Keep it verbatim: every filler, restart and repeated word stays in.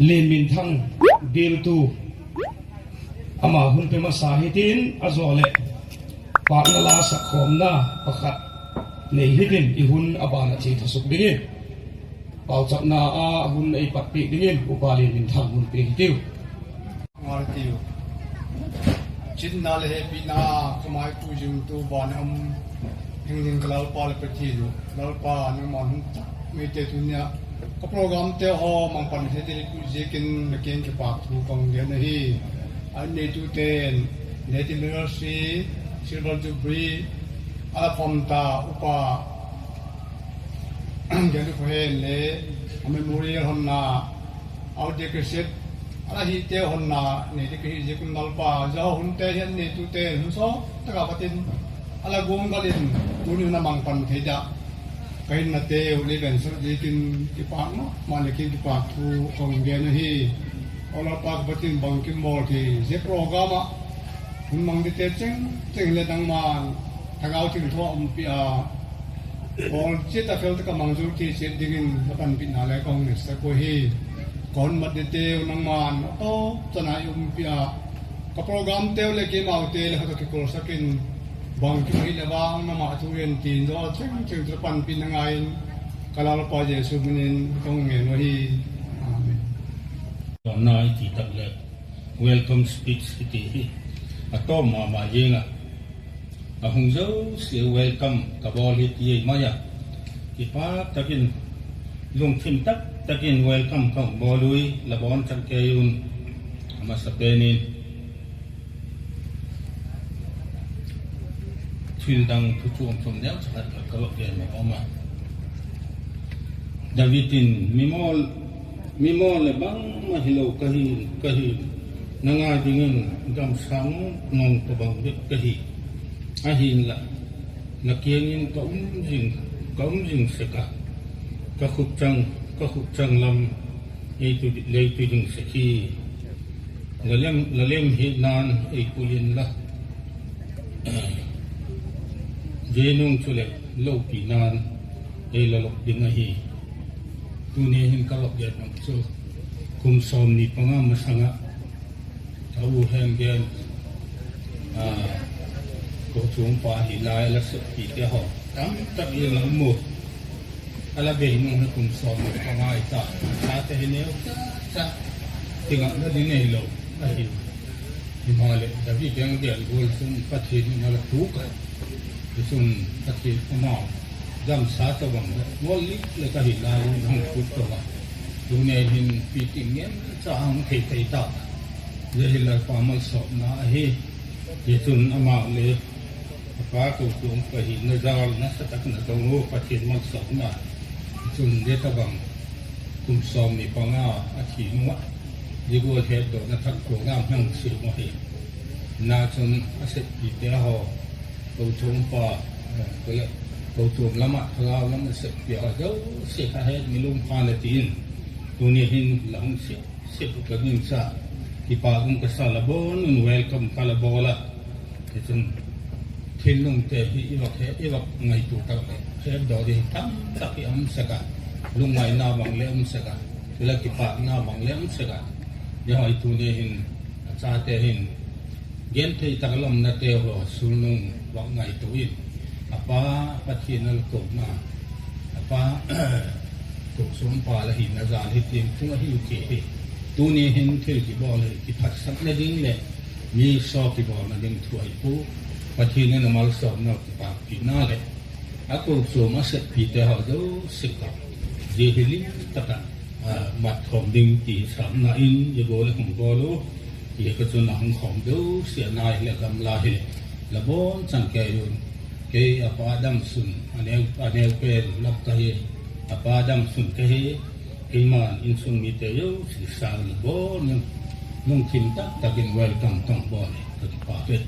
Lianminthang, bialtu, ama hun pe masa hitin a zaw leh pâkna la sak khawmna pakhat nei hitin i hun a ban ah chia thasuk dingin pauchapna a hun ei patpiak dingin Upa Lianminthang hun pe hitiu. Ngal tiu. Chitna leh hepina ka maipuizingtu ban a um hing ding ka Lalpa leh Pathian uh, Lalpa nangma'n hun tak mite tuni a ka programte haw mang pan thei ding i pui ziakin na kiang kipâk thu ka hung gen ahi. A neitute'n Native Legacy Silver Jubilee a la pom ta upa Gen u kha hen le, a memorial honna, audio cassette, a la hite honna nei ding ka hi ziak un Lalpa, zia hunte hi a neitute hun sawt tak ah pat in a la guanggal in tuni hun a mang pan thei dia ka hinnateu lei vensak ziakin kipâk ma ma leh kiang kipâk thu ka hung gen ahi. Aw Lalpa ka Pathian, bangkim bawl thei zia program ah hun mang dingte cheng cheng hileh nangma'n Thagau Thiangtho a umpi a, bawl chiat a fel tak a mang zo thei chiat dingin la panpina le ka hung ngetsak uhi. Ka hun mat dingteu nangma'n a tawp chan a ei umpi a, ka programteu leh keimaute leh kha ka kikolsak in, bangkim hileh vang nangma thu en tin zaw cheng cheng chu la panpina ngai in, ka Lalpa Jesu min in ka hung ngen uhi. Amen. Tawmna i ti tak leh welcome speech i ti hi a tawm ma ma zing a, a hung zosia welcome ka bawl hi ti ei mai a, kipâk tak in, lungthim tak tak in welcome ka hung bawl ui, la bawn chan kei un. A masapen in thil dang thu chuam chuam neucha khat ka va gen a um a. David in, mi mawl, mi mawl leh bangma hilo ka hi, ka hi, na ngai dingin gam sâng ngawng tawhbang bep ka hi. Ahinla, na kiang in ka um zing, ka um zing sek a, ka khut chang, ka khut chang lam ei tu, lei tu ding sek hi. La lem, la lem hetna'n ei pui inla, zia nung chuleh lopina'n ei la lop ding ahi. Tuni hin ka lop gen nung chu kum sawmni panga masang ah ka u Hemgen, a, kochuampa hi lai a la seppite haw tamtak i la um u. A la bei nung hi kum sawmni panga i ta, chate hi neu cha cha, kingakna ding neilo ahi. Himaleh David Hemgen gual chun Pathian in a la pûk a, tichun Pathian amau damsa tawhbang leh mawl lik leh ka hi lai in a hung pûk to a, tuni hin piting ngen cha a hung thei thei ta. Zia hi Lalpa malsawmna ahi. Tichun amau le a pa kochuampa hina jal nasa tak in a dong u, Pathian malsawmna. Chun zia tawhbang kum sawmni panga a thi nung ah, zia gual hetdawna thak program hung siam ahi. Na chun a seppite haw, kochuampa, eh, kochuam lam ah, thagau lam a seppi haw zosia kha het mi lungpha na ti in, tuni hin la hung siam sek u ka gingcha, kipâk um ka sa, la bawn un welcome ka la bawl a. Tichun, thinlungte hi i va he, i va ngaitua tak leh hetdaw ding tamtak i um sek a, lungngaina bang le um sek a, chuleh kipâkna bang le um sek a. Zia hi tuni hin a chate hin genthei tak a la umnate haw sulnung vak ngaitua in, a pa Pathian a la kona, a pa kochuampa la hina jal hi tiang chung ahiu ti hi. Tuni hin thil kibawl hi kiphatsakna ding leh mi saw kibawlna ding thu ahi pua. Pathian in a malsawmnau kipâkpina leh a kochuam a seppite haw zosia kha zia hi lim tak ah, a, mat khawm ding ti sapna in zia gual a hung bawl u. Zia kha chun a hung khawm zosia nai hileh gamla hileh, la bawn chan kei un. Kei a pa damsun a neu, a neu pen lam ka hi, a pa damsun ka hi. Keima'n insung mite zosia sâng in la bawn un, lungthim tak tak in welcome ka hung bawl hi ka kipâk e.